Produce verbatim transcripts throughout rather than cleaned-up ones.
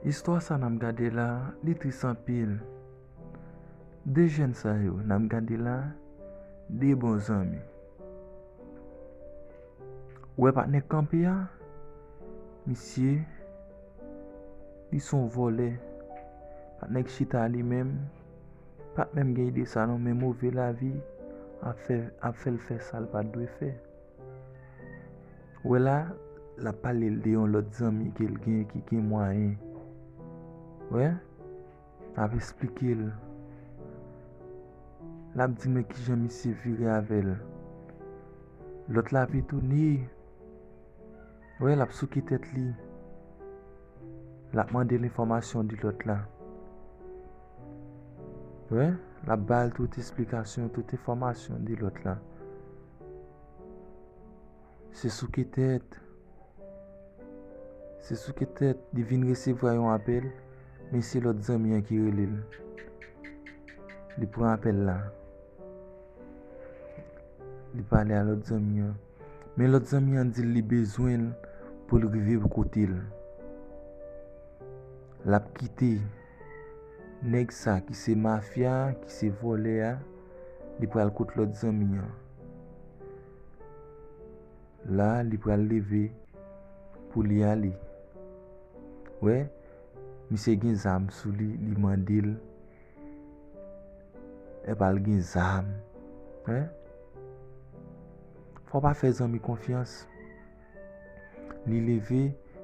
Istwa sa n ap gade la, li tris anpil. De jèn sa yo n ap gade la, de bon zanmi. Ou wè patnè k kanpe a? Misye, li se yon vòlè. Patnè k chita li menm, pa t menm gen ide sa non, men move lavi ap fè, ap fè l fè sa l pa t dwe fè. Ou wè la, l ap pale l de yon lòt zanmi ke l gen ki gen mwayen. Ou wè? L ap esplike l. L ap di men kijan misye vire avè l. Lòt la pitounen. Ou wè, l ap souke tèt li. L ap mande l enfòmasyon de lòt la. Ou wè, l ap ba l tout esplikasyon, tout enfòmasyon de lòt la. Se souke tèt. Se souke tèt. Li vin resevwa yon apèl, men se lòt zanmi an ki rele l. Li pran apèl la. Li pale a lòt zanmi an. Men lòt zanmi an di l li bezwen l pou l rive pou kote l. L ap kite nèg sa ki se mafya, ki se vòlè a, li pral kot lòt zanmi an. La, li pral leve pou li ale. Wè, misye gen zam sou li, li mande l. Epa l gen zam. Wè? Fò w pa fè zanmi konfyans. Li leve,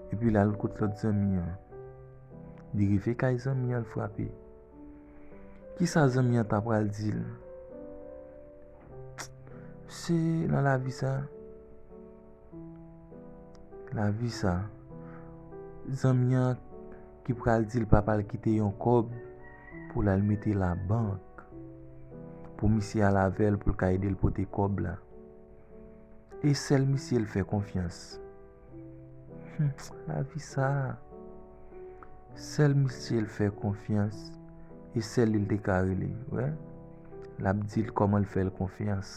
epi l al kot lòt zanmi an. Li rive kay zanmi an, l frape. Kisa zanmi an ta pral di l? Se nan lavi sa. Lavi sa. Zanmi an ki pral di l papa l kite yon kòb pou l al mete labank. Pou misye al avè l, pou l ka ede l pote kòb la. E sèl misye l fè konfyans. Hmm, lavi sa. Sèl misye l fè konfyans. E sèl li l te ka rele. Wè. L ap di l kòman l fè l konfyans.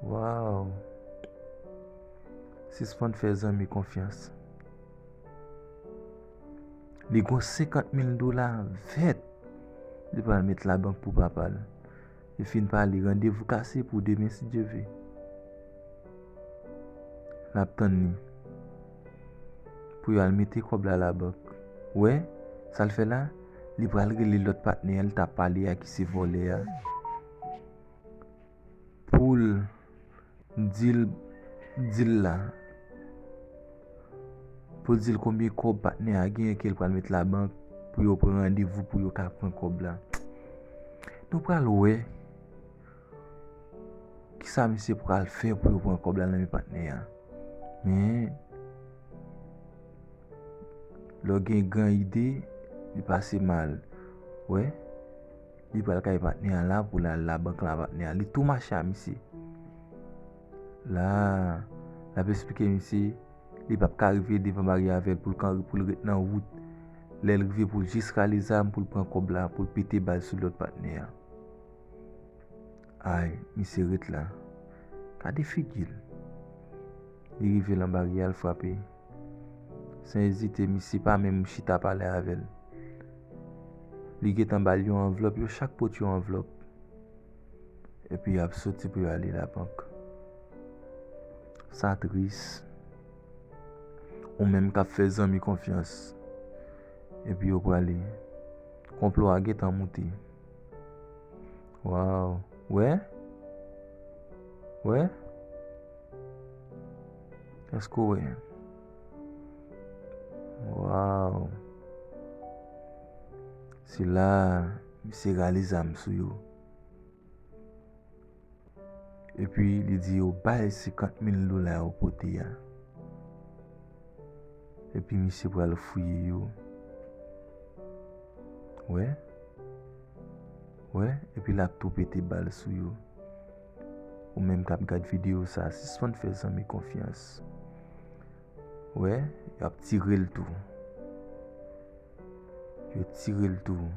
Waw. Sispann fè zanmi konfyans. Li gon senkant mil dola vèt. Li pral met labank pou papa l. Li fin pale, randevou kase pou demen si Dye ve. L ap tann li. Pou yo al mete kòb la labank. Wè, sa l fè la, li pral rele lòt patnè a, li t ap pale a ki se vòlè a. Pou l di l, di l la. Pou l di l konbyen kòb patnè a genyen ke l pral met labank pou yo pran randevou pou yo ka pran kòb la. Nou pral wè kisa misye pral fè pou yo pran kòb la nan men patnè a. Men, lè w gen gran ide, li pase mal. Wè, li pral kay patnè a la pou l al labank la patnè a. Li tou mache a misye. La, l ap esplike misye, li p ap ka rive devan barye avè l pou l ka, pou l ret nan wout. Lè l rive pou l jis rale zam pou l pran kòb la, pou l pete bal sou lòt patnè a. Ay, misye ret la. Gade figi l. Li rive lan barye a, l frape. San ezite, misye pa menm chita pale avè l. Li gentan ba l yon anvlòp, yo chak pote yon anvlòp. Epi y ap soti pou yo ale labank. Sa tris. Ou menm k ap fè zanmi konfyans. Epi yo prale. Konplo a gentan moute. Waw. Wè? Wè? Èske w wè? Waw. Se la, misye rale zam sou yo. Epi li di yo bay senkant mil dola yo pote a. Epi misye pral fouye yo. Wè? Wè? Epi l ap tou pete bal sou yo. Ou menm k ap gad videyo sa, sispann fè zanmi konfyans. Wè, y ap tire l tou. Yo tire l tou.